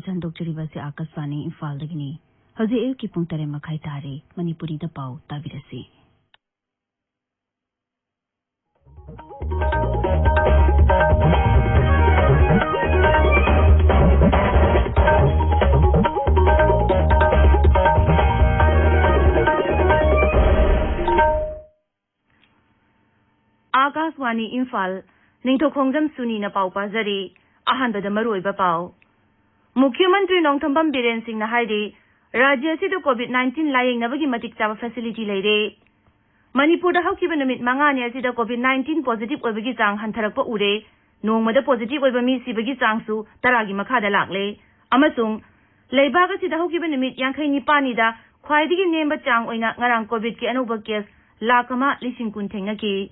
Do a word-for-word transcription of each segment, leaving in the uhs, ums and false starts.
ꯁꯟꯗꯣꯛꯆꯔꯤꯕ ꯑꯁꯤ ꯑꯥꯀꯥꯁꯕꯥꯅꯤ ꯏꯝꯐꯥꯜꯗꯒꯤꯅꯤ꯫ ꯍꯧꯖꯤꯛ ꯑꯌꯨꯛꯀꯤ ꯄꯨꯡ ꯇꯔꯦꯠ ꯃꯈꯥꯏ ꯇꯥꯔꯦ꯫ ꯃꯅꯤꯄꯨꯔꯤꯗ ꯄꯥꯎ ꯇꯥꯕꯤꯔꯁꯤ꯫ ꯑꯥꯀꯥꯁꯕꯥꯅꯤ ꯏꯝꯐꯥꯜ, ꯅꯤꯡꯊꯧꯈꯣꯡꯖꯝ ꯁꯨꯅꯤꯅ ꯄꯥꯎ ꯄꯥꯖꯔꯤ꯫ ꯑꯍꯥꯟꯕꯗ ꯃꯔꯨꯑꯣꯏꯕ ꯄꯥꯎ꯫ ꯃꯨꯈ꯭ꯌ ꯃꯟꯇ꯭ꯔꯤ ꯅꯣꯡꯊꯣꯝꯕꯝ ꯕꯤꯔꯦꯟ ꯁꯤꯡꯅ ꯍꯥꯏꯔꯤ, ꯔꯥꯖ꯭ꯌ ꯑꯁꯤꯗ ꯀꯣꯚꯤꯗ ꯅꯥꯏꯟꯇꯤꯟ ꯂꯥꯌꯦꯡꯅꯕꯒꯤ ꯃꯇꯤꯛ ꯆꯥꯕ ꯐꯦꯁꯤꯂꯤꯇꯤ ꯂꯩꯔꯦ꯫ ꯃꯅꯤꯄꯨꯔꯗ ꯍꯧꯈꯤꯕ ꯅꯨꯃꯤꯠ ꯃꯉꯥꯅꯤ ꯑꯁꯤꯗ ꯀꯣꯚꯤꯗ ꯅꯥꯏꯟꯇꯤꯟ ꯄꯣꯖꯤꯇꯤꯚ ꯑꯣꯏꯕꯒꯤ ꯆꯥꯡ ꯍꯟꯊꯔꯛꯄ ꯎꯔꯦ꯫ ꯅꯣꯡꯃꯗ ꯄꯣꯖꯤꯇꯤꯚ ꯑꯣꯏꯕ ꯃꯤ ꯁꯤꯕꯒꯤ ꯆꯥꯡꯁꯨ ꯇꯔꯥꯒꯤ ꯃꯈꯥꯗ ꯂꯥꯛꯂꯦ꯫ ꯑꯃꯁꯨꯡ ꯂꯩꯕꯥꯛ ꯑꯁꯤꯗ ꯍꯧꯈꯤꯕ ꯅꯨꯃꯤꯠ ꯌꯥꯡꯈꯩ ꯅꯤꯄꯥꯟꯅꯤꯗ ꯈ꯭ꯋꯥꯏꯗꯒꯤ ꯅꯦꯝꯕ ꯆꯥꯡ ꯑꯣꯏꯅ ꯉꯔꯥꯡ ꯀꯣꯚꯤꯗꯀꯤ ꯑꯅꯧꯕ ꯀꯦꯁ ꯂꯥꯈ ꯑꯃ ꯂꯤꯁꯤꯡ ꯀꯨꯟ ꯊꯦꯡꯅꯈꯤ꯫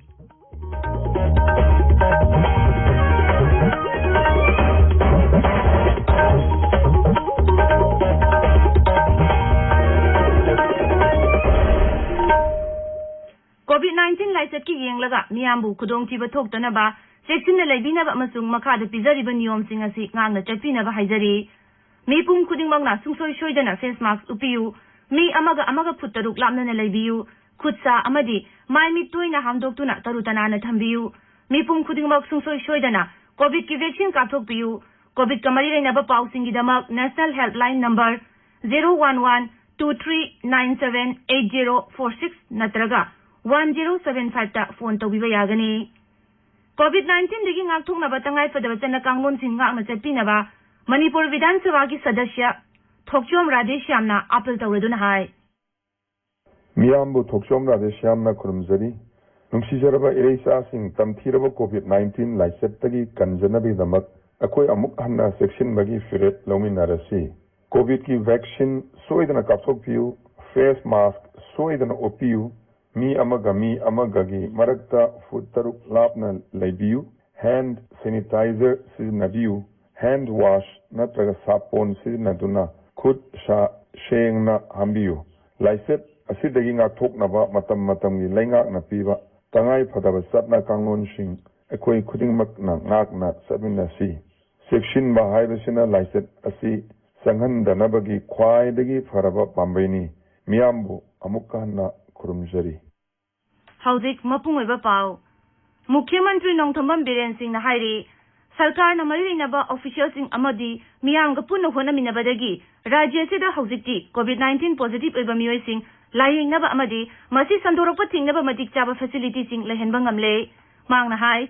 ꯀꯣꯚꯤꯗ ꯅꯥꯏꯟꯇꯤꯟ ꯂꯥꯏꯆꯠꯀꯤ ꯌꯦꯡꯂꯒ ꯃꯤꯌꯥꯝꯕꯨ ꯈꯨꯗꯣꯡꯊꯤꯕ ꯊꯣꯛꯇꯅꯕ ꯆꯦꯛꯁꯤꯟꯅ ꯂꯩꯕꯤꯅꯕ ꯑꯃꯁꯨꯡ ꯃꯈꯥꯗ ꯄꯤꯖꯔꯤꯕ ꯅꯤꯌꯣꯝꯁꯤꯡ ꯑꯁꯤ ꯉꯥꯛꯅ ꯆꯠꯄꯤꯅꯕ ꯍꯥꯏꯖꯔꯤ꯫ ꯃꯤꯄꯨꯝ ꯈꯨꯗꯤꯡꯃꯛꯅ ꯁꯨꯡꯁꯣꯏ ꯁꯣꯏꯗꯅ ꯐꯦꯁ ꯃꯥꯁꯛ ꯎꯞꯄꯤꯌꯨ꯫ ꯃꯤ ꯑꯃꯒ ꯑꯃꯒ ꯐꯨꯠ ꯇꯔꯨꯛ ꯂꯥꯞꯅꯅ ꯂꯩꯕꯤꯌꯨ꯫ ꯈꯨꯠ ꯁꯥ ꯑꯃꯗꯤ ꯃꯥꯏ ꯃꯤꯠ ꯇꯣꯏꯅ ꯍꯥꯝꯗꯣꯛꯇꯨꯅ ꯇꯔꯨ ꯇꯅꯥꯟꯅ ꯊꯝꯕꯤꯌꯨ꯫ ꯃꯤꯄꯨꯝ ꯈꯨꯗꯤꯡꯃꯛ ꯁꯨꯡꯁꯣꯏ ꯁꯣꯏꯗꯅ ꯀꯣꯚꯤꯗꯀꯤ ꯚꯦꯛꯁꯤꯟ ꯀꯥꯞꯊꯣꯛꯄꯤꯌꯨ꯫ ꯀꯣꯚꯤꯗꯀ ꯃꯔꯤ ꯂꯩꯅꯕ ꯄꯥꯎꯁꯤꯡꯒꯤꯗꯃꯛ National Helpline number zero one one two three nine seven eight zero four six ꯅꯠꯇ꯭ꯔꯒ one zero seven five ꯇ ꯐꯣꯟ ꯇꯧꯕꯤꯕ ꯌꯥꯒꯅꯤ꯫ ꯀꯣꯚꯤꯗ ꯅꯥꯏꯟꯇꯤꯟꯗꯒꯤ ꯉꯥꯛꯊꯣꯛꯅꯕ ꯇꯉꯥꯏꯐꯗꯕ ꯆꯠꯅ ꯀꯥꯡꯂꯣꯟꯁꯤꯡ ꯉꯥꯛꯅ ꯆꯠꯄꯤꯅꯕ ꯃꯅꯤꯄꯨꯔ ꯕꯤꯙꯥꯟ ꯁꯚꯥꯒꯤ ꯁꯗꯁ꯭ꯌ ꯊꯣꯛꯆꯣꯝ ꯔꯥꯙꯦꯁ꯭ꯌꯥꯝꯅ ꯑꯥꯄꯤꯜ ꯇꯧꯔꯗꯨꯅ ꯍꯥꯏ꯫ ꯃꯤꯌꯥꯝꯕꯨ ꯊꯣꯛꯆꯣꯝ ꯔꯥꯙꯦꯁ꯭ꯌꯥꯝꯅ ꯈꯨꯔꯨꯝꯖꯔꯤ꯫ ꯅꯨꯡꯁꯤꯖꯔꯕ ꯏꯔꯩꯆꯥꯁꯤꯡ, ꯇꯝꯊꯤꯔꯕ ꯀꯣꯚꯤꯗ ꯅꯥꯏꯟꯇꯤꯟ ꯂꯥꯏꯆꯠꯇꯒꯤ ꯀꯟꯖꯅꯕꯒꯤꯗꯃꯛ ꯑꯩꯈꯣꯏ ꯑꯃꯨꯛ ꯍꯟꯅ ꯆꯦꯛꯁꯤꯟꯕꯒꯤ ꯐꯤꯔꯦꯞ ꯂꯧꯃꯤꯟꯅꯔꯁꯤ꯫ ꯀꯣꯚꯤꯗꯀꯤ ꯚꯦꯛꯁꯤꯟ ꯁꯣꯏꯗꯅ ꯀꯥꯞꯊꯣꯛꯄꯤꯌꯨ, ꯐꯦꯁ ꯃꯥꯁꯛ ꯁꯣꯏꯗꯅ ꯎꯞꯄꯤꯌꯨ, ꯃꯤ ꯑꯃꯒ ꯃꯤ ꯑꯃꯒꯒꯤ ꯃꯔꯛꯇ ꯐꯨꯠ ꯇꯔꯨꯛ ꯂꯥꯞꯅ ꯂꯩꯕꯤꯌꯨ, ꯍꯦꯟꯗ ꯁꯦꯅꯤꯇꯥꯏꯖꯔ ꯁꯤꯖꯤꯟꯅꯕꯤꯌꯨ, ꯍꯦꯟꯗ ꯋꯥꯁ ꯅꯠꯇ꯭ꯔꯒ ꯁꯥꯄꯣꯟ ꯁꯤꯖꯤꯟꯅꯗꯨꯅ ꯈꯨꯠ ꯁꯥ ꯁꯦꯡꯅ ꯍꯥꯝꯕꯤꯌꯨ꯫ ꯂꯥꯏꯆꯠ ꯑꯁꯤꯗꯒꯤ ꯉꯥꯛꯊꯣꯛꯅꯕ ꯃꯇꯝ ꯃꯇꯝꯒꯤ ꯂꯩꯉꯥꯛꯅ ꯄꯤꯕ ꯇꯉꯥꯏ ꯐꯗꯕ ꯆꯠꯅ ꯀꯥꯡꯂꯣꯟꯁꯤꯡ ꯑꯩꯈꯣꯏ ꯈꯨꯗꯤꯡꯃꯛꯅ ꯉꯥꯛꯅ ꯆꯠꯃꯤꯟꯅꯁꯤ꯫ ꯆꯦꯛꯁꯤꯟꯕ ꯍꯥꯏꯕꯁꯤꯅ ꯂꯥꯏꯆꯠ ꯑꯁꯤ ꯆꯪꯍꯟꯗꯅꯕꯒꯤ ꯈ꯭ꯋꯥꯏꯗꯒꯤ ꯐꯔꯕ ꯄꯥꯝꯕꯩꯅꯤ꯫ ꯃꯤꯌꯥꯝꯕꯨ ꯑꯃꯨꯛꯀ ꯍꯟꯅ ꯈꯨꯔꯨꯝꯖꯔꯤ꯫ ꯍꯧꯖꯤꯛ ꯃꯄꯨꯡ ꯑꯣꯏꯕ ꯄꯥꯎ꯫ ꯃꯨꯈ꯭ꯌ ꯃꯟꯇ꯭ꯔꯤ ꯅꯣꯡꯊꯣꯝꯕꯝ ꯕꯤꯔꯦꯟ ꯁꯤꯡꯅ ꯍꯥꯏꯔꯤ, ꯁꯔꯀꯥꯔꯅ ꯃꯔꯤ ꯂꯩꯅꯕ ꯑꯣꯐꯤꯁꯤꯌꯦꯜꯁꯤꯡ ꯑꯃꯗꯤ ꯃꯤꯌꯥꯝꯒ ꯄꯨꯟꯅ ꯍꯣꯠꯅꯃꯤꯟꯅꯕꯗꯒꯤ ꯔꯥꯖ꯭ꯌ ꯑꯁꯤꯗ ꯍꯧꯖꯤꯛꯇꯤ COVID nineteen positive ꯑꯣꯏꯕ ꯃꯤꯑꯣꯏꯁꯤꯡ ꯂꯥꯌꯦꯡꯅꯕ ꯑꯃꯗꯤ ꯃꯁꯤ ꯁꯟꯗꯣꯔꯛꯄ ꯊꯤꯡꯅꯕ ꯃꯇꯤꯛ ꯆꯥꯕ ꯐꯦꯁꯤꯂꯤꯇꯤꯁꯤꯡ ꯂꯩꯍꯟꯕ ꯉꯝꯂꯦ꯫ ꯃꯍꯥꯛꯅ ꯍꯥꯏ,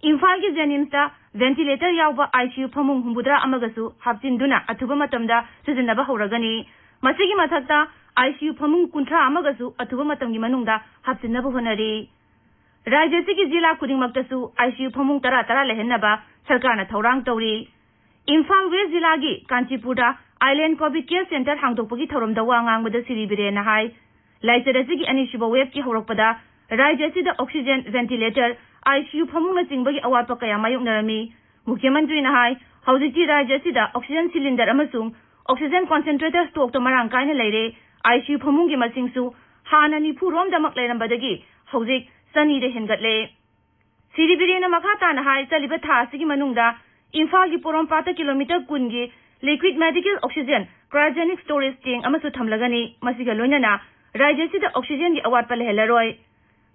ꯏꯝꯐꯥꯜꯒꯤ JNIMSꯇ ventilator ꯌꯥꯎꯕ ICU ꯐꯃꯨꯡ ꯍꯨꯝꯐꯨꯇꯔꯥ ꯑꯃꯒꯁꯨ ꯍꯥꯞꯆꯤꯟꯗꯨꯅ ꯑꯊꯨꯕ ꯃꯇꯝꯗ ꯁꯤꯖꯤꯟꯅꯕ ꯍꯧꯔꯒꯅꯤ꯫ ꯃꯁꯤꯒꯤ ꯃꯊꯛꯇ ICU ꯐꯃꯨꯡ ꯀꯨꯟꯊ꯭ꯔꯥ ꯑꯃꯒꯁꯨ ꯑꯊꯨꯕ ꯃꯇꯝꯒꯤ ꯃꯅꯨꯡꯗ ꯍꯥꯞꯆꯤꯟꯅꯕ ꯍꯣꯠꯅꯔꯤ꯫ ꯔꯥꯖ꯭ꯌ ꯑꯁꯤꯒꯤ ꯖꯤꯂꯥ ꯈꯨꯗꯤꯡꯃꯛꯇꯁꯨ ICU ꯐꯃꯨꯡ ꯇꯔꯥ ꯇꯔꯥ ꯂꯩꯍꯟꯅꯕ ꯁꯔꯀꯥꯔꯅ ꯊꯧꯔꯥꯡ ꯇꯧꯔꯤ꯫ ꯏꯝꯐꯥꯜ ꯋꯦꯁ ꯖꯤꯂꯥꯒꯤ ꯀꯥꯟꯆꯤꯄꯨꯔꯗ Island COVID Care Center ꯍꯥꯡꯗꯣꯛꯄꯒꯤ ꯊꯧꯔꯝꯗ ꯋꯥ ꯉꯥꯡꯕꯗ ꯁ꯭ꯔꯤ ꯕꯤꯔꯦꯟꯅ ꯍꯥꯏ, ꯂꯥꯏꯆꯠ ꯑꯁꯤꯒꯤ ꯑꯅꯤꯁꯨꯕ ꯋꯦꯕꯀꯤ ꯍꯧꯔꯛꯄꯗ ꯔꯥꯖ꯭ꯌ ꯑꯁꯤꯗ oxygen, ventilator, ICU ꯐꯃꯨꯡꯅꯆꯤꯡꯕꯒꯤ ꯑꯋꯥꯠꯄ ꯀꯌꯥ ꯃꯥꯌꯣꯛꯅꯔꯝꯃꯤ꯫ ꯃꯨꯈ꯭ꯌ ꯃꯟꯇ꯭ꯔꯤꯅ ꯍꯥꯏ, ꯍꯧꯖꯤꯛꯇꯤ ꯔꯥꯖ꯭ꯌ ꯑꯁꯤꯗ oxygen cylinder ꯑꯃꯁꯨꯡ oxygen concentrator stockꯇ ꯃꯔꯥꯡ ꯀꯥꯏꯅ ꯂꯩꯔꯦ꯫ ICU ꯐꯃꯨꯡꯒꯤ ꯃꯁꯤꯡꯁꯨ ꯍꯥꯟꯅ ꯅꯤꯐꯨ ꯔꯣꯝꯗꯃꯛ ꯂꯩꯔꯝꯕꯗꯒꯤ ꯍꯧꯖꯤꯛ ꯆꯅꯤꯗ ꯍꯦꯟꯒꯠꯂꯦ꯫ ꯁ꯭ꯔꯤ ꯕꯤꯔꯦꯟꯅ ꯃꯈꯥ ꯇꯥꯅ ꯍꯥꯏ, ꯆꯠꯂꯤꯕ ꯊꯥ ꯑꯁꯤꯒꯤ ꯃꯅꯨꯡꯗ ꯏꯝꯐꯥꯜꯒꯤ ꯄꯣꯔꯣꯝꯄꯥꯠꯇ kilometre ꯀꯨꯟꯒꯤ liquid medical oxygen cryogenic storage tank ꯑꯃꯁꯨ ꯊꯝꯂꯒꯅꯤ꯫ ꯃꯁꯤꯒ ꯂꯣꯏꯅꯅ ꯔꯥꯖ꯭ꯌ ꯑꯁꯤꯗ oxygenꯒꯤ ꯑꯋꯥꯠꯄ ꯂꯩꯍꯜꯂꯔꯣꯏ꯫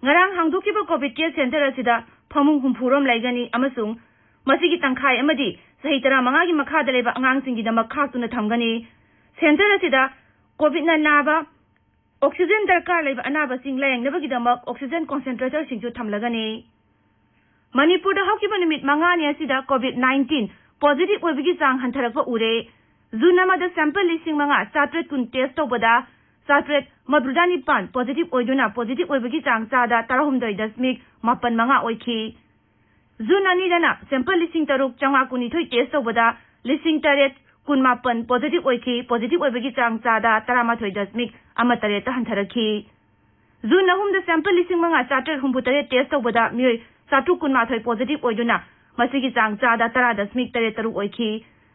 ꯉꯔꯥꯡ ꯍꯥꯡꯗꯣꯛꯈꯤꯕ COVID care center ꯑꯁꯤꯗ ꯐꯃꯨꯡ ꯍꯨꯝꯐꯨ ꯔꯣꯝ ꯂꯩꯒꯅꯤ ꯑꯃꯁꯨꯡ ꯃꯁꯤꯒꯤ ꯇꯪꯈꯥꯏ ꯑꯃꯗꯤ ꯆꯍꯤ ꯇꯔꯥꯃꯉꯥꯒꯤ ꯃꯈꯥꯗ ꯂꯩꯕ ꯑꯉꯥꯡꯁꯤꯡꯒꯤꯗꯃꯛ ꯈꯥꯛꯇꯨꯅ ꯊꯝꯒꯅꯤ꯫ Center ꯑꯁꯤꯗ COVIDꯅ ꯅꯥꯕ oxygen ꯗꯔꯀꯥꯔ ꯂꯩꯕ ꯑꯅꯥꯕꯁꯤꯡ ꯂꯥꯌꯦꯡꯅꯕꯒꯤꯗꯃꯛ oxygen concentratorꯁꯤꯡꯁꯨ ꯊꯝꯂꯒꯅꯤ꯫ ꯃꯅꯤꯄꯨꯔꯗ ꯍꯧꯈꯤꯕ ꯅꯨꯃꯤꯠ ꯃꯉꯥꯅꯤ ꯑꯁꯤꯗ COVID nineteen positive ꯑꯣꯏꯕꯒꯤ ꯆꯥꯡ ꯍꯟꯊꯔꯛꯄ ꯎꯔꯦ꯫ ꯖꯨꯟ ꯑꯃꯗ sample ꯂꯤꯁꯤꯡ ꯃꯉꯥ ꯆꯥꯇ꯭ꯔꯦꯠ ꯀꯨꯟ test ꯇꯧꯕꯗ ꯆꯥꯇ꯭ꯔꯦꯠ ꯃꯧꯗ꯭ꯔꯥ ꯅꯤꯄꯥꯟ positive ꯑꯣꯏꯗꯨꯅ positive ꯑꯣꯏꯕꯒꯤ ꯆꯥꯡ ꯆꯥꯗ ꯇꯔꯥꯍꯨꯝꯗꯣꯏ ꯗꯁꯃꯤꯛ ꯃꯥꯄꯟ ꯃꯉꯥ ꯑꯣꯏꯈꯤ꯫ ꯖꯨꯟ ꯑꯅꯤꯗꯅ sample ꯂꯤꯁꯤꯡ ꯇꯔꯨꯛ ꯆꯥꯝꯃꯉꯥ ꯀꯨꯟꯅꯤꯊꯣꯏ test ꯇꯧꯕꯗ ꯂꯤꯁꯤꯡ ꯇꯔꯦꯠ ꯀꯨꯟꯃꯥꯄꯟ positive ꯑꯣꯏꯈꯤ꯫ Positive ꯑꯣꯏꯕꯒꯤ ꯆꯥꯡ ꯆꯥꯗ ꯇꯔꯥꯃꯥꯊꯣꯏ ꯗꯁꯃꯤꯛ ꯑꯃ ꯇꯔꯦꯠꯇ ꯍꯟꯊꯔꯛꯈꯤ꯫ ꯖꯨꯟ ꯑꯍꯨꯝꯗ sample ꯂꯤꯁꯤꯡ ꯃꯉꯥ ꯆꯥꯇ꯭ꯔꯦꯠ ꯍꯨꯝꯐꯨ ꯇꯔꯦꯠ test ꯇꯧꯕꯗ ꯃꯤꯑꯣꯏ ꯆꯥꯇ꯭ꯔꯨꯛ ꯀꯨꯟꯃꯥꯊꯣꯏ positive ꯑꯣꯏꯗꯨꯅ ꯃꯁꯤꯒꯤ ꯆꯥꯡ ꯆꯥꯗ ꯇꯔꯥ ꯗꯁꯃꯤꯛ ꯇꯔꯦꯠ ꯇꯔꯨꯛ ꯑꯣꯏꯈꯤ꯫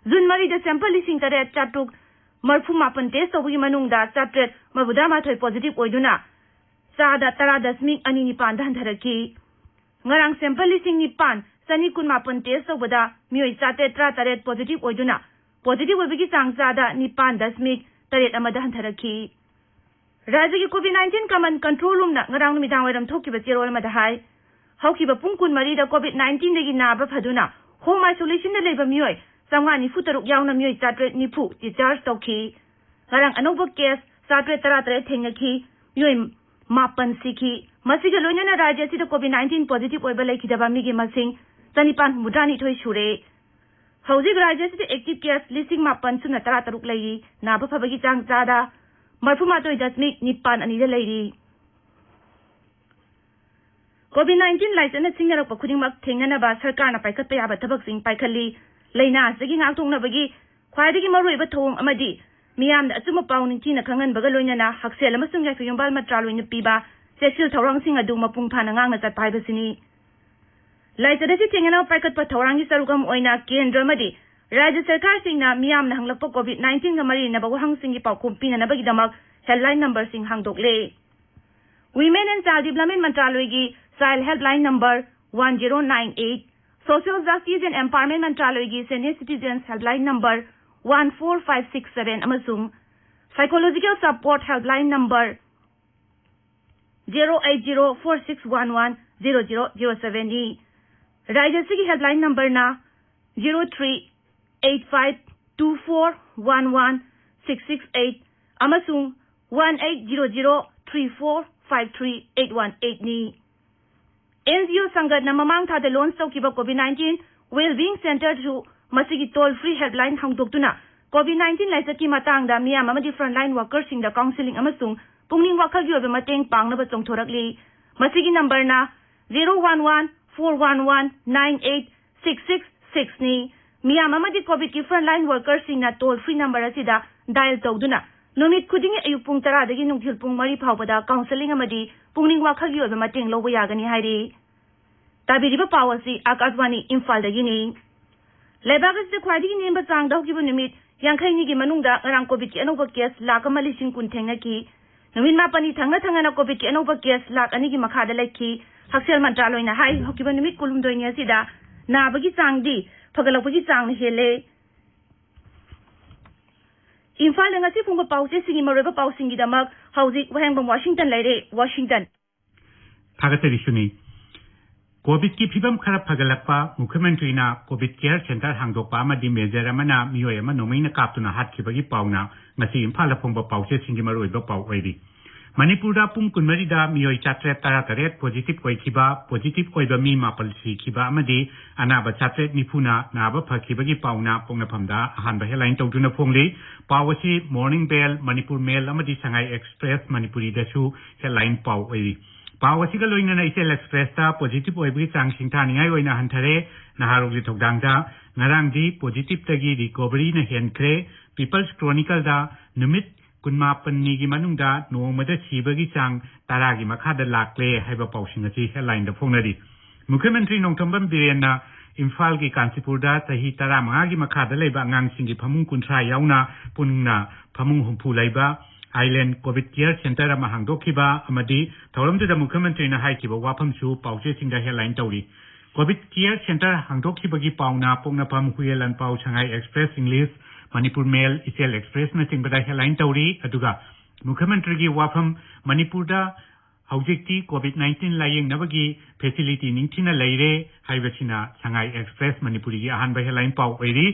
ꯖꯨꯟ ꯃꯔꯤꯗ sample ꯂꯤꯁꯤꯡ ꯇꯔꯦꯠ ꯆꯥꯇ꯭ꯔꯨꯛ ꯃꯔꯤꯐꯨ ꯃꯥꯄꯟ test ꯇꯧꯕꯒꯤ ꯃꯅꯨꯡꯗ ꯆꯥꯇ꯭ꯔꯦꯠ ꯃꯧꯗ꯭ꯔꯥ ꯃꯥꯊꯣꯏ positive ꯑꯣꯏꯗꯨꯅ ꯆꯥꯗ ꯇꯔꯥ ꯗꯁꯃꯤꯛ ꯑꯅꯤ ꯅꯤꯄꯥꯟꯗ ꯍꯟꯊꯔꯛꯈꯤ꯫ ꯉꯔꯥꯡ sample ꯂꯤꯁꯤꯡ ꯅꯤꯄꯥꯟ ꯆꯅꯤ ꯀꯨꯟꯃꯥꯄꯟ ꯇꯦꯁ ꯇꯧꯕꯗ ꯃꯤꯑꯣꯏ ꯆꯥꯇꯔꯦꯠ ꯇꯔꯥꯇꯔꯦꯠ ꯄꯣꯖꯤꯇꯤꯚ ꯑꯣꯏꯗꯨꯅ ꯄꯣꯖꯤꯇꯤꯚ ꯑꯣꯏꯕꯒꯤ ꯆꯥꯡ ꯆꯥꯗ ꯅꯤꯄꯥꯟ ꯗꯁꯃꯤꯛ ꯇꯔꯦꯠ ꯑꯃꯗ ꯍꯟꯊꯔꯛꯈꯤ꯫ ꯔꯥꯖ꯭ꯌꯒꯤ ꯀꯣꯚꯤꯗ ꯅꯥꯏꯟꯇꯤꯟ ꯀꯃꯟ ꯀꯟꯇ꯭ꯔꯣꯜ ꯔꯨꯝꯅ ꯉꯔꯥꯡ ꯅꯨꯃꯤꯗꯥꯡ ꯋꯥꯏꯔꯝ ꯊꯣꯛꯈꯤꯕ ꯆꯦꯔꯣꯜ ꯑꯃꯗ ꯍꯥꯏ, ꯍꯧꯈꯤꯕ ꯄꯨꯡ ꯀꯨꯟꯃꯔꯤꯗ ꯀꯣꯚꯤꯗ ꯅꯥꯏꯟꯇꯤꯟꯗꯒꯤ ꯅꯥꯕ ꯐꯗꯨꯅ ꯍꯣꯝ ꯑꯥꯏꯁꯣꯂꯦꯁꯟꯗ ꯂꯩꯕ ꯃꯤꯑꯣꯏ ꯆꯥꯝꯃꯉꯥ ꯅꯤꯐꯨ ꯇꯔꯨꯛ ꯌꯥꯎꯅ ꯃꯤꯑꯣꯏ ꯆꯥꯇꯔꯦꯠ ꯅꯤꯐꯨ ꯗꯤꯁꯆꯥꯔꯖ ꯇꯧꯈꯤ꯫ ꯉꯔꯥꯡ ꯑꯅꯧꯕ ꯀꯦꯁ ꯆꯥꯇꯔꯦꯠ ꯇꯔꯥꯇꯔꯦꯠ ꯊꯦꯡꯅꯈꯤ꯫ ꯃꯤꯑꯣꯏ ꯃꯥꯄꯟ ꯁꯤꯈꯤ꯫ ꯃꯁꯤꯒ ꯂꯣꯏꯅꯅ ꯔꯥꯖ꯭ꯌ ꯑꯁꯤꯗ ꯀꯣꯚꯤꯗ ꯅꯥꯏꯟꯇꯤꯟ ꯄꯣꯖꯤꯇꯤꯚ ꯑꯣꯏꯕ ꯂꯩꯈꯤꯗꯕ ꯃꯤꯒꯤ ꯃꯁꯤꯡ ꯆꯅꯤꯄꯥꯟ ꯍꯨꯝꯐꯨꯇꯔꯥꯅꯤꯊꯣꯏ ꯁꯨꯔꯦ꯫ ꯍꯧꯖꯤꯛ ꯔꯥꯖ꯭ꯌ ꯑꯁꯤꯗ ꯑꯦꯛꯇꯤꯚ ꯀꯦꯁ ꯂꯤꯁꯤꯡ ꯃꯥꯄꯟ ꯁꯨꯞꯅ ꯇꯔꯥꯇꯔꯨꯛ ꯂꯩꯔꯤ꯫ ꯅꯥꯕ ꯐꯕꯒꯤ ꯆꯥꯡ ꯆꯥꯗ ꯃꯔꯐꯨꯃꯥꯊꯣꯏ ꯗꯁꯃꯤꯛ ꯅꯤꯄꯥꯟ ꯑꯅꯤꯗ ꯂꯩꯔꯤ꯫ ꯀꯣꯚꯤꯗ ꯅꯥꯏꯟꯇꯤꯟ ꯂꯥꯏꯆꯠꯅ ꯁꯤꯡꯅꯔꯛꯄ ꯈꯨꯗꯤꯡꯃꯛ ꯊꯦꯡꯅꯅꯕ ꯁꯔꯀꯥꯔꯅ ꯄꯥꯏꯈꯠꯄ ꯌꯥꯕ ꯊꯕꯛꯁꯤꯡ ꯄꯥꯏꯈꯠꯂꯤ꯫ ꯂꯥꯏꯅꯥ ꯑꯁꯤꯒꯤ ꯉꯥꯛꯊꯣꯛꯅꯕꯒꯤ ꯈ꯭ꯋꯥꯏꯗꯒꯤ ꯃꯔꯨꯑꯣꯏꯕ ꯊꯧꯑꯣꯡ ꯑꯃꯗꯤ ꯃꯤꯌꯥꯝꯗ ꯑꯆꯨꯝꯕ ꯄꯥꯎ ꯅꯤꯡꯊꯤꯅ ꯈꯪꯍꯟꯕꯒ ꯂꯣꯏꯅꯅ ꯍꯛꯁꯦꯜ ꯑꯃꯁꯨꯡ ꯌꯥꯏꯐ ꯌꯨꯝꯕꯥꯜ ꯃꯟꯇ꯭ꯔꯥꯂꯣꯏꯅ ꯄꯤꯕ ꯆꯦꯛꯁꯤꯜ ꯊꯧꯔꯥꯡꯁꯤꯡ ꯑꯗꯨ ꯃꯄꯨꯡ ꯐꯥꯅ ꯉꯥꯛꯅ ꯆꯠꯄ ꯍꯥꯏꯕꯁꯤꯅꯤ꯫ ꯂꯥꯏꯆꯠ ꯑꯁꯤ ꯊꯦꯡꯅꯅꯕ ꯄꯥꯏꯈꯠꯄ ꯊꯧꯔꯥꯡꯒꯤ ꯁꯔꯨꯛ ꯑꯃ ꯑꯣꯏꯅ ꯀꯦꯟꯗ꯭ꯔ ꯑꯃꯗꯤ ꯔꯥꯖ꯭ꯌ ꯁꯔꯀꯥꯔꯁꯤꯡꯅ ꯃꯤꯌꯥꯝꯅ ꯍꯪꯂꯛꯄ ꯀꯣꯚꯤꯗ ꯅꯥꯏꯟꯇꯤꯟꯒ ꯃꯔꯤ ꯂꯩꯅꯕ ꯋꯥꯍꯪꯁꯤꯡꯒꯤ ꯄꯥꯎꯈꯨꯝ ꯄꯤꯅꯅꯕꯒꯤꯗꯃꯛ ꯍꯦꯜꯞꯂꯥꯏꯟ ꯅꯝꯕꯔꯁꯤꯡ ꯍꯥꯡꯗꯣꯛꯂꯦ꯫ Women and Child Development ꯃꯟꯇ꯭ꯔꯥꯂꯣꯏꯒꯤ child helpline number one zero nine eight, social justice and empowerment ꯃꯟꯇ꯭ꯔꯥꯂꯣꯏꯒꯤ senior citizens helpline number one four five six seven ꯑꯃꯁꯨꯡ psychological support helpline number zero eight zero four six one one zero zero zero ꯁꯚꯦꯟꯅꯤ꯫ ꯔꯥꯖ꯭ꯌ ꯑꯁꯤꯒꯤ helpline ꯅꯝꯕꯔꯅ zero three eight five two four one one six six eight ꯑꯃꯁꯨꯡ one eight zero zero three four five three eight one ꯑꯩꯠꯅꯤ꯫ And G O ꯁꯪꯒꯠꯅ ꯃꯃꯥꯡ ꯊꯥꯗ launch ꯇꯧꯈꯤꯕ COVID nineteen wellbeing ꯁꯦꯟꯇꯔꯁꯨ ꯃꯁꯤꯒꯤ ꯇꯣꯜ ꯐ꯭ꯔꯤ ꯍꯦꯜꯞꯂꯥꯏꯟ ꯍꯥꯡꯗꯣꯛꯇꯨꯅ Covid nineteen ꯂꯥꯏꯆꯠꯀꯤ ꯃꯇꯥꯡꯗ ꯃꯤꯌꯥꯝ ꯑꯃꯗꯤ ꯐ꯭ꯔꯟꯂꯥꯏꯟ ꯋꯥꯔꯀꯔꯁꯤꯡꯗ ꯀꯥꯎꯟꯁꯤꯂꯤꯡ ꯑꯃꯁꯨꯡ ꯄꯨꯛꯅꯤꯡ ꯋꯥꯈꯜꯒꯤ ꯑꯣꯏꯕ ꯃꯇꯦꯡ ꯄꯥꯡꯅꯕ ꯆꯣꯡꯊꯣꯔꯛꯂꯤ꯫ ꯃꯁꯤꯒꯤ ꯅꯝꯕꯔꯅ zero one one four one one nine eight six six ꯁꯤꯛꯁꯅꯤ꯫ ꯃꯤꯌꯥꯝ ꯑꯃꯗꯤ ꯀꯣꯚꯤꯗꯀꯤ ꯐ꯭ꯔꯟꯂꯥꯏꯟ ꯋꯥꯔꯀꯔꯁꯤꯡꯅ ꯇꯣꯜ ꯐ꯭ꯔꯤ ꯅꯝꯕꯔ ꯑꯁꯤꯗ ꯗꯥꯏꯜ ꯇꯧꯗꯨꯅ ꯅꯨꯃꯤꯠ ꯈꯨꯗꯤꯡꯒꯤ ꯑꯌꯨꯛ ꯄꯨꯡ ꯇꯔꯥꯗꯒꯤ ꯅꯨꯡꯊꯤꯜ ꯄꯨꯡ ꯃꯔꯤ ꯐꯥꯎꯕꯗ ꯀꯥꯎꯟꯁꯤꯂꯤꯡ ꯑꯃꯗꯤ ꯄꯨꯛꯅꯤꯡ ꯋꯥꯈꯜꯒꯤ ꯑꯣꯏꯕ ꯃꯇꯦꯡ ꯂꯧꯕ ꯌꯥꯒꯅꯤ ꯍꯥꯏꯔꯤ꯫ ꯇꯥꯕꯤꯔꯤꯕ ꯄꯥꯎ ꯑꯁꯤ ꯑꯀꯥꯁꯕꯥꯅꯤ ꯏꯝꯐꯥꯜꯗꯒꯤꯅꯤ꯫ ꯂꯩꯕꯥꯛ ꯑꯁꯤꯗ ꯈ꯭ꯋꯥꯏꯗꯒꯤ ꯅꯦꯝꯕ ꯆꯥꯡꯗ ꯍꯧꯈꯤꯕ ꯅꯨꯃꯤꯠ ꯌꯥꯡꯈꯩꯅꯤꯒꯤ ꯃꯅꯨꯡꯗ ꯉꯔꯥꯡ ꯀꯣꯚꯤꯗꯀꯤ ꯑꯅꯧꯕ ꯀꯦꯁ ꯂꯥꯈ ꯑꯃ ꯂꯤꯁꯤꯡ ꯀꯨꯟ ꯊꯦꯡꯅꯈꯤ꯫ ꯅꯨꯃꯤꯠ ꯃꯥꯄꯟꯅꯤ ꯊꯪꯅ ꯊꯪꯅꯅ ꯀꯣꯚꯤꯗꯀꯤ ꯑꯅꯧꯕ ꯀꯦꯁ ꯂꯥꯈ ꯑꯅꯤꯒꯤ ꯃꯈꯥꯗ ꯂꯩꯈꯤ꯫ ꯍꯛꯁꯦꯜ ꯃꯟꯇ꯭ꯔꯥꯂꯣꯏꯅ ꯍꯥꯏ, ꯍꯧꯈꯤꯕ ꯅꯨꯃꯤꯠ ꯀꯨꯟꯍꯨꯝꯗꯣꯏꯅꯤ ꯑꯁꯤꯗ ꯅꯥꯕꯒꯤ ꯆꯥꯡꯗꯤ ꯐꯒꯠꯂꯛꯄꯒꯤ ꯆꯥꯡꯅ ꯍꯦꯜꯂꯦ꯫ ꯏꯝꯐꯥꯜꯗ ꯉꯁꯤ ꯐꯣꯡꯕ ꯄꯥꯎꯆꯦꯁꯤꯡꯒꯤ ꯃꯔꯨꯑꯣꯏꯕ ꯄꯥꯎꯁꯤꯡꯒꯤꯗꯃꯛ ꯍꯧꯖꯤꯛ ꯋꯥꯍꯦꯡꯕꯝ ꯋꯥꯁꯤꯡꯇꯟ ꯂꯩꯔꯦ꯫ ꯋꯥꯁꯤꯡꯇꯟ꯫ ꯊꯥꯒꯠꯆꯔꯤ ꯁꯨꯅꯤ꯫ ꯀꯣꯚꯤꯗꯀꯤ ꯐꯤꯕꯝ ꯈꯔ ꯐꯒꯠꯂꯛꯄ, ꯃꯨꯈ꯭ꯌꯃꯟꯇ꯭ꯔꯤꯅ ꯀꯣꯚꯤꯗ ꯀꯦꯌꯔ ꯁꯦꯟꯇꯔ ꯍꯥꯡꯗꯣꯛꯄ ꯑꯃꯗꯤ ꯃꯦꯖꯔ ꯑꯃꯅ ꯃꯤꯑꯣꯏ ꯑꯃ ꯅꯣꯡꯃꯩꯅ ꯀꯥꯞꯇꯨꯅ ꯍꯥꯠꯈꯤꯕꯒꯤ ꯄꯥꯎꯅ ꯉꯁꯤ ꯏꯝꯐꯥꯜꯗ ꯐꯣꯡꯕ ꯄꯥꯎꯆꯦꯁꯤꯡꯒꯤ ꯃꯔꯨꯑꯣꯏꯕ ꯄꯥꯎ ꯑꯣꯏꯔꯤ꯫ ꯃꯅꯤꯄꯨꯔꯗ ꯄꯨꯡ ꯀꯨꯟꯃꯔꯤꯗ ꯃꯤꯑꯣꯏ ꯆꯥꯇ꯭ꯔꯦꯠ ꯇꯔꯥꯇꯔꯦꯠ ꯄꯣꯖꯤꯇꯤꯚ ꯑꯣꯏꯈꯤꯕ, ꯄꯣꯖꯤꯇꯤꯚ ꯑꯣꯏꯕ ꯃꯤ ꯃꯥꯄꯜ ꯁꯤꯈꯤꯕ ꯑꯃꯗꯤ ꯑꯅꯥꯕ ꯆꯥꯇ꯭ꯔꯦꯠ ꯅꯤꯐꯨꯅ ꯅꯥꯕ ꯐꯈꯤꯕꯒꯤ ꯄꯥꯎꯅ ꯄꯣꯛꯅꯐꯝꯗ ꯑꯍꯥꯟꯕ ꯍꯦꯗꯂꯥꯏꯟ ꯇꯧꯗꯨꯅ ꯐꯣꯡꯂꯤ꯫ ꯄꯥꯎ ꯑꯁꯤ ꯃꯣꯔꯅꯤꯡ ꯕꯦꯜ, ꯃꯅꯤꯄꯨꯔ ꯃꯦꯜ ꯑꯃꯗꯤ ꯁꯉꯥꯏ ꯑꯦꯛꯁꯄ꯭ꯔꯦꯁ ꯃꯅꯤꯄꯨꯔꯤꯗꯁꯨ ꯍꯦꯗꯂꯥꯏꯟ ꯄꯥꯎ ꯑꯣꯏꯔꯤ꯫ ꯄꯥꯎ ꯑꯁꯤꯒ ꯂꯣꯏꯅꯅ ꯏꯆꯦꯜ ꯑꯦꯛꯁꯄ꯭ꯔꯦꯁꯇ ꯄꯣꯖꯤꯇꯤꯚ ꯑꯣꯏꯕꯒꯤ ꯆꯥꯡ ꯁꯤꯡꯊꯥꯅꯤꯡꯉꯥꯏ ꯑꯣꯏꯅ ꯍꯟꯊꯔꯦ꯫ ꯅꯍꯥꯔꯣꯜꯒꯤ ꯊꯧꯗꯥꯡꯗ ꯉꯔꯥꯡꯗꯤ ꯄꯣꯖꯤꯇꯤꯚꯇꯒꯤ ꯔꯤꯀꯣꯚꯔꯤꯅ ꯍꯦꯟꯈ꯭ꯔꯦ꯫ ꯄꯤꯄꯜꯁ ꯀ꯭ꯔꯣꯅꯤꯀꯜꯗ ꯅꯨꯃꯤꯠ ꯀꯨꯟꯃꯥꯄꯟꯅꯤꯒꯤ ꯃꯅꯨꯡꯗ ꯅꯣꯡꯃꯗ ꯁꯤꯕꯒꯤ ꯆꯥꯡ ꯇꯔꯥꯒꯤ ꯃꯈꯥꯗ ꯂꯥꯛꯂꯦ ꯍꯥꯏꯕ ꯄꯥꯎꯁꯤꯡ ꯑꯁꯤ ꯍꯦꯗꯂꯥꯏꯟꯗ ꯐꯣꯡꯅꯔꯤ꯫ ꯃꯨꯈ꯭ꯌꯃꯟꯇ꯭ꯔꯤ ꯅꯣꯡꯊꯣꯝꯕꯝ ꯕꯤꯔꯦꯟꯅ ꯏꯝꯐꯥꯜꯒꯤ ꯀꯥꯟꯆꯤꯄꯨꯔꯗ ꯆꯍꯤ ꯇꯔꯥꯃꯉꯥꯒꯤ ꯃꯈꯥꯗ ꯂꯩꯕ ꯑꯉꯥꯡꯁꯤꯡꯒꯤ ꯐꯃꯨꯡ ꯀꯨꯟꯊ꯭ꯔꯥ ꯌꯥꯎꯅ ꯄꯨꯟꯅ ꯐꯃꯨꯡ ꯍꯨꯝꯐꯨ ꯂꯩꯕ ꯑꯥꯏꯂꯦꯟ ꯀꯣꯚꯤꯗ ꯀꯦꯌꯔ ꯁꯦꯟꯇꯔ ꯑꯃ ꯍꯥꯡꯗꯣꯛꯈꯤꯕ ꯑꯃꯗꯤ ꯊꯧꯔꯝꯗꯨꯗ ꯃꯨꯈ꯭ꯌꯃꯟꯇ꯭ꯔꯤꯅ ꯍꯥꯏꯈꯤꯕ ꯋꯥꯐꯝꯁꯨ ꯄꯥꯎꯆꯦꯁꯤꯡꯗ ꯍꯦꯗꯂꯥꯏꯟ ꯇꯧꯔꯤ꯫ ꯀꯣꯚꯤꯗ ꯀꯦꯌꯔ ꯁꯦꯟꯇꯔ ꯍꯥꯡꯗꯣꯛꯈꯤꯕꯒꯤ ꯄꯥꯎꯅ ꯄꯣꯛꯅꯐꯝ, ꯍꯨꯌꯦꯟ ꯂꯥꯟꯄꯥꯎ, ꯁꯉꯥꯏ ꯑꯦꯛꯁꯄ꯭ꯔꯦꯁ ꯏꯪꯂꯤꯁ, ꯃꯅꯤꯄꯨꯔ ꯃꯦꯜ, ꯏꯆꯦꯜ ꯑꯦꯛꯁꯄ꯭ꯔꯦꯁꯅꯆꯤꯡꯕꯗ ꯍꯦꯗꯂꯥꯏꯟ ꯇꯧꯔꯤ꯫ ꯑꯗꯨꯒ ꯃꯨꯈ꯭ꯌꯃꯟꯇ꯭ꯔꯤꯒꯤ ꯋꯥꯐꯝ, ꯃꯅꯤꯄꯨꯔꯗ ꯍꯧꯖꯤꯛꯇꯤ ꯀꯣꯚꯤꯗ ꯅꯥꯏꯟꯇꯤꯟ ꯂꯥꯌꯦꯡꯅꯕꯒꯤ ꯐꯦꯁꯤꯂꯤꯇꯤ ꯅꯤꯡꯊꯤꯅ ꯂꯩꯔꯦ ꯍꯥꯏꯕꯁꯤꯅ ꯁꯉꯥꯏ ꯑꯦꯛꯁꯄ꯭ꯔꯦꯁ ꯃꯅꯤꯄꯨꯔꯤꯒꯤ ꯑꯍꯥꯟꯕ ꯍꯦꯗꯂꯥꯏꯟ ꯄꯥꯎ ꯑꯣꯏꯔꯤ꯫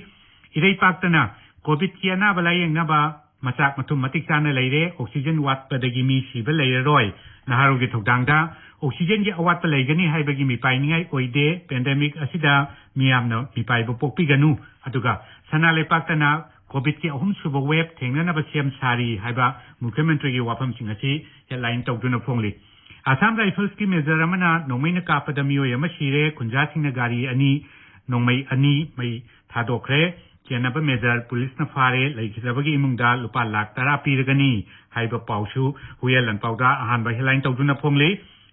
ꯏꯔꯩꯄꯥꯛꯇꯅ ꯀꯣꯚꯤꯗꯀꯤ ꯑꯅꯥꯕ ꯂꯥꯌꯦꯡꯅꯕ ꯃꯆꯥꯛ ꯃꯊꯨꯝ ꯃꯇꯤꯛ ꯆꯥꯅ ꯂꯩꯔꯦ, ꯑꯣꯛꯁꯤꯖꯦꯟ ꯋꯥꯠꯄꯗꯒꯤ ꯃꯤ ꯁꯤꯕ ꯂꯩꯔꯔꯣꯏ꯫ ꯅꯍꯥꯔꯣꯜꯒꯤ ꯊꯧꯗꯥꯡꯗ ꯑꯣꯛꯁꯤꯖꯦꯟꯒꯤ ꯑꯋꯥꯠꯄ ꯂꯩꯒꯅꯤ ꯍꯥꯏꯕꯒꯤ ꯃꯤꯄꯥꯏꯅꯤꯡꯉꯥꯏ ꯑꯣꯏꯗꯦ, ꯄꯦꯟꯗꯦꯃꯤꯛ ꯑꯁꯤꯗ ꯃꯤꯌꯥꯝꯅ ꯃꯤꯄꯥꯏꯕ ꯄꯣꯛꯄꯤꯒꯅꯨ꯫ ꯑꯗꯨꯒ ꯁꯅꯥ ꯂꯩꯄꯥꯛꯇꯅ ꯀꯣꯚꯤꯗꯀꯤ ꯑꯍꯨꯝꯁꯨꯕ ꯋꯦꯕ ꯊꯦꯡꯅꯅꯕ ꯁꯦꯝ ꯁꯥꯔꯤ ꯍꯥꯏꯕ ꯃꯨꯈ꯭ꯌꯃꯟꯇ꯭ꯔꯤꯒꯤ ꯋꯥꯐꯝꯁꯤꯡ ꯑꯁꯤ ꯍꯦꯗꯂꯥꯏꯟ ꯇꯧꯗꯨꯅ ꯐꯣꯡꯂꯤ꯫ ꯑꯁꯥꯝ ꯔꯥꯏꯐꯜꯁꯀꯤ ꯃꯦꯖꯔ ꯑꯃꯅ ꯅꯣꯡꯃꯩꯅ ꯀꯥꯞꯄꯗ ꯃꯤꯑꯣꯏ ꯑꯃ ꯁꯤꯔꯦ, ꯈꯨꯟꯖꯥꯁꯤꯡꯅ ꯒꯥꯔꯤ ꯑꯅꯤ, ꯅꯣꯡꯃꯩ ꯑꯅꯤ ꯃꯩ ꯊꯥꯗꯣꯛꯈ꯭ꯔꯦ꯫ ꯆꯦꯟꯅꯕ ꯃꯦꯖꯔ ꯄꯨꯂꯤꯁꯅ ꯐꯥꯔꯦ, ꯂꯩꯈꯤꯗ꯭ꯔꯕꯒꯤ ꯏꯃꯨꯡꯗ ꯂꯨꯄꯥ ꯂꯥꯈ ꯇꯔꯥ ꯄꯤꯔꯒꯅꯤ ꯍꯥꯏꯕ ꯄꯥꯎꯁꯨ ꯍꯨꯌꯦꯟ ꯂꯥꯟꯄꯥꯎꯗ ꯑꯍꯥꯟꯕ ꯍꯦꯗꯂꯥꯏꯟ ꯇꯧꯗꯨꯅ ꯐꯣꯡꯂꯤ꯫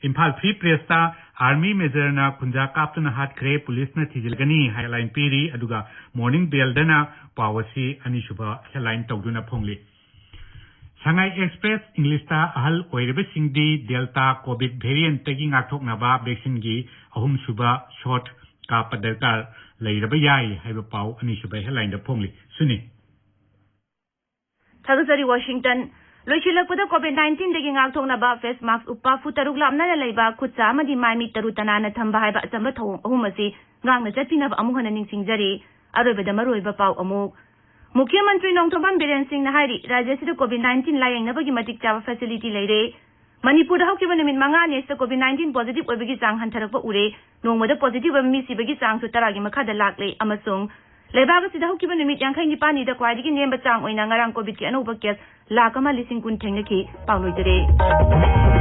ꯏꯝꯐꯥꯜ ꯐ꯭ꯔꯤ ꯄ꯭ꯔꯦꯁꯇ ꯑꯥꯔꯃꯤ ꯃꯦꯖꯔꯅ ꯈꯨꯟꯖꯥ ꯀꯥꯞꯇꯨꯅ ꯍꯥꯠꯈ꯭ꯔꯦ, ꯄꯨꯂꯤꯁꯅ ꯊꯤꯖꯤꯜꯂꯒꯅꯤ ꯍꯥꯏꯅ ꯍꯦꯗꯂꯥꯏꯟ ꯄꯤꯔꯤ꯫ ꯑꯗꯨꯒ ꯃꯣꯔꯅꯤꯡ ꯕꯦꯜꯗꯅ ꯄꯥꯎ ꯑꯁꯤ ꯑꯅꯤꯁꯨꯕ ꯍꯦꯗꯂꯥꯏꯟ ꯇꯧꯗꯨꯅ ꯐꯣꯡꯂꯤ꯫ ꯁꯉꯥꯏ ꯑꯦꯛꯁꯄ꯭ꯔꯦꯁ ꯏꯪꯂꯤꯁꯇ ꯑꯍꯜ ꯑꯣꯏꯔꯕꯁꯤꯡꯗꯤ ꯗꯦꯜꯇꯥ ꯀꯣꯚꯤꯗ ꯚꯦꯔꯤꯌꯦꯟꯠꯇꯒꯤ ꯉꯥꯛꯊꯣꯛꯅꯕ ꯚꯦꯛꯁꯤꯟꯒꯤ ꯑꯍꯨꯝꯁꯨꯕ ꯁꯣꯠ ꯀꯥꯞꯄ ꯗꯔꯀꯥꯔ ꯂꯩꯔꯕ ꯌꯥꯏ ꯍꯥꯏꯕ ꯄꯥꯎ ꯑꯅꯤꯁꯨꯕ ꯍꯦꯗꯂꯥꯏꯟꯗ ꯐꯣꯡꯂꯤ꯫ ꯁꯨꯅꯤ꯫ ꯊꯥꯒꯠꯆꯔꯤ ꯋꯥꯁꯤꯡꯇꯟ꯫ ꯂꯣꯏꯁꯤꯜꯂꯛꯄꯗ ꯀꯣꯚꯤꯗ ꯅꯥꯏꯟꯇꯤꯟꯗꯒꯤ ꯉꯥꯛꯊꯣꯛꯅꯕ ꯐꯦꯁ ꯃꯥꯛꯁ ꯎꯞꯄ, ꯐꯨꯠ ꯇꯔꯨꯛ ꯂꯥꯞꯅꯅ ꯂꯩꯕ, ꯈꯨꯠ ꯁꯥ ꯑꯃꯗꯤ ꯃꯥꯏ ꯃꯤꯠ ꯇꯔꯨ ꯇꯅꯥꯟꯅ ꯊꯝꯕ ꯍꯥꯏꯕ ꯑꯆꯝꯕ ꯊꯧꯑꯣꯡ ꯑꯍꯨꯝ ꯑꯁꯤ ꯉꯥꯛꯅ ꯆꯠꯄꯤꯅꯕ ꯑꯃꯨꯛ ꯍꯟꯅ ꯅꯤꯡꯁꯤꯡꯖꯔꯤ꯫ ꯑꯔꯣꯏꯕꯗ ꯃꯔꯨꯑꯣꯏꯕ ꯄꯥꯎ ꯑꯃꯨꯛ꯫ ꯃꯨꯈ꯭ꯌ ꯃꯟꯇ꯭ꯔꯤ ꯅꯣꯡꯊꯣꯝꯕꯝ ꯕꯤꯔꯦꯟ ꯁꯤꯡꯅ ꯍꯥꯏꯔꯤ, ꯔꯥꯖ꯭ꯌ ꯑꯁꯤꯗ ꯀꯣꯚꯤꯗ ꯅꯥꯏꯟꯇꯤꯟ ꯂꯥꯌꯦꯡꯅꯕꯒꯤ ꯃꯇꯤꯛ ꯆꯥꯕ ꯐꯦꯁꯤꯂꯤꯇꯤ ꯂꯩꯔꯦ꯫ ꯃꯅꯤꯄꯨꯔꯗ ꯍꯧꯈꯤꯕ ꯅꯨꯃꯤꯠ ꯃꯉꯥꯅꯤ ꯑꯁꯤꯗ ꯀꯣꯚꯤꯗ ꯅꯥꯏꯟꯇꯤꯟ ꯄꯣꯖꯤꯇꯤꯚ ꯑꯣꯏꯕꯒꯤ ꯆꯥꯡ ꯍꯟꯊꯔꯛꯄ ꯎꯔꯦ꯫ ꯅꯣꯡꯃꯗ ꯄꯣꯖꯤꯇꯤꯚ ꯑꯣꯏꯕ ꯃꯤ ꯁꯤꯕꯒꯤ ꯆꯥꯡꯁꯨ ꯇꯔꯥꯒꯤ ꯃꯈꯥꯗ ꯂꯥꯛꯂꯦ ꯑꯃꯁꯨꯡ ꯂꯩꯕꯥꯛ ꯑꯁꯤꯗ ꯍꯧꯈꯤꯕ ꯅꯨꯃꯤꯠ ꯌꯥꯡꯈꯩ ꯅꯤꯄꯥꯜꯅꯤꯗ ꯈ꯭ꯋꯥꯏꯗꯒꯤ ꯅꯦꯝꯕ ꯆꯥꯡ ꯑꯣꯏꯅ ꯉꯔꯥꯡ ꯀꯣꯚꯤꯗꯀꯤ ꯑꯅꯧꯕ ꯀꯦꯁ ꯂꯥꯈ ꯑꯃ ꯂꯤꯁꯤꯡ ꯀꯨꯟ ꯊꯦꯡꯅꯈꯤ꯫ ꯄꯥꯎ ꯂꯣꯏꯖꯔꯦ꯫